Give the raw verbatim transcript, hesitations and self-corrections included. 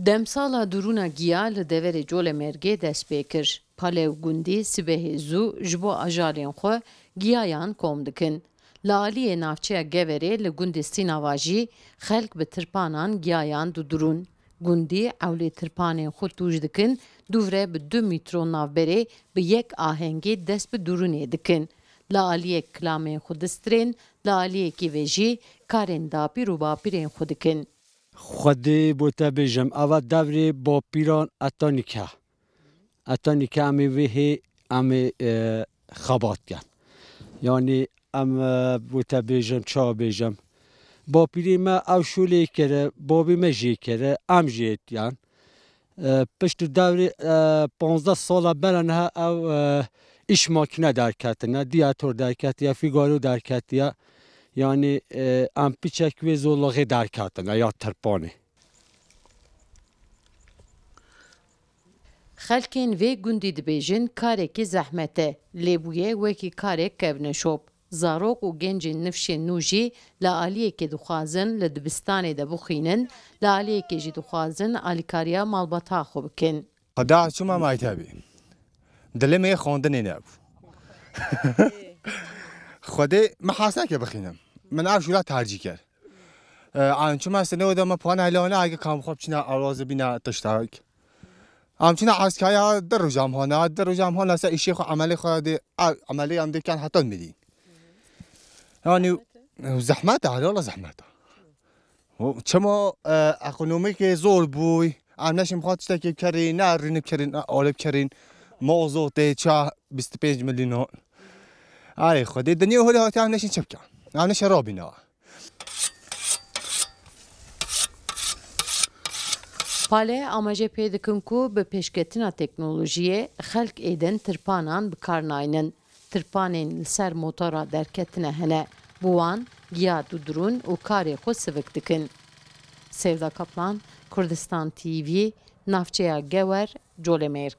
Demsala durûna giya li deverê Colemêrgê dest pê kir. Pale û gundî sibehê zû ji bo ajalên xwe giyayan kom dikin. Li aliyê navçeya Geverê li gundê Sînava jî xelk bi tirpanan giyayan didurûn. Gundî ewlê tirpanên xwe tûj dikin, dûvre bi du mîtro navberê bi yek ahengê dest bi durûnê dikin. Li aliyek kilamên xwe distirên, li aliyekî ve jî karên dapîr û bapîrên xwe dikin. Xwedê bo te bêjim, eva devrê bapîran eta nîke. Eta nîke em ê vê hê em ê, e, xebat ken. Yanî em, e, bo te bêjim, ça bêjim. Bapîrê me ew şûlê kire, babê me jê kire, em jê etiyan. E, pişt û devrê, e, panzdeh sala bera niha ew, e, îş makîne derketine, Diator derketiye, Figaro derketiye. Yanî, e, em piçek wê zolaxê derketine ya tirpanê. Xelkên vê gundî dibêjin karekî zehmet e, lê bûye wekî karek kevneşop. Zarok û gencên nifşên nû jî li aliyekê dixwazin li dibistanê de bixwînin, li aliyekê jî dixwazin alîkariya malbata xwe bikin. Xweda çima maytebî. Dilê me yê xwendinê nebû. Xwedê min hez neke bixînim. Min ev jûra tercîh kir. E, an çima sene oda me puan elane age kam xwe biçine aroze bîna tiştak. Em çûne eskaya di rojam hana, di rojam hana se îşê xwe, emelê xwe dê, ev emelê em dê ken heta midî. Yanî, zehmet e, helal zehmet e. Çima, e, ekonomîkê zor bûy, em neşin xwe tiştekê kerî, ne rînib kerîn, ne alib kerîn, mazotê, ça bîst û pênc milyonan. Ay Xwedê, dinya holê hatiye em neşin çi bikin. Em neşin rabîna. Pale amaje pê dikin ku bi pêşketina teknolojiyê xelk êdin tirpanan bi kar naynin. Tirpanên li ser motora derketine hene, bi wan giya didurûn û karê xwe sivik dikin. Sevda Kaplan, Kurdistan T V, navçeya Gewer, Colemêrg.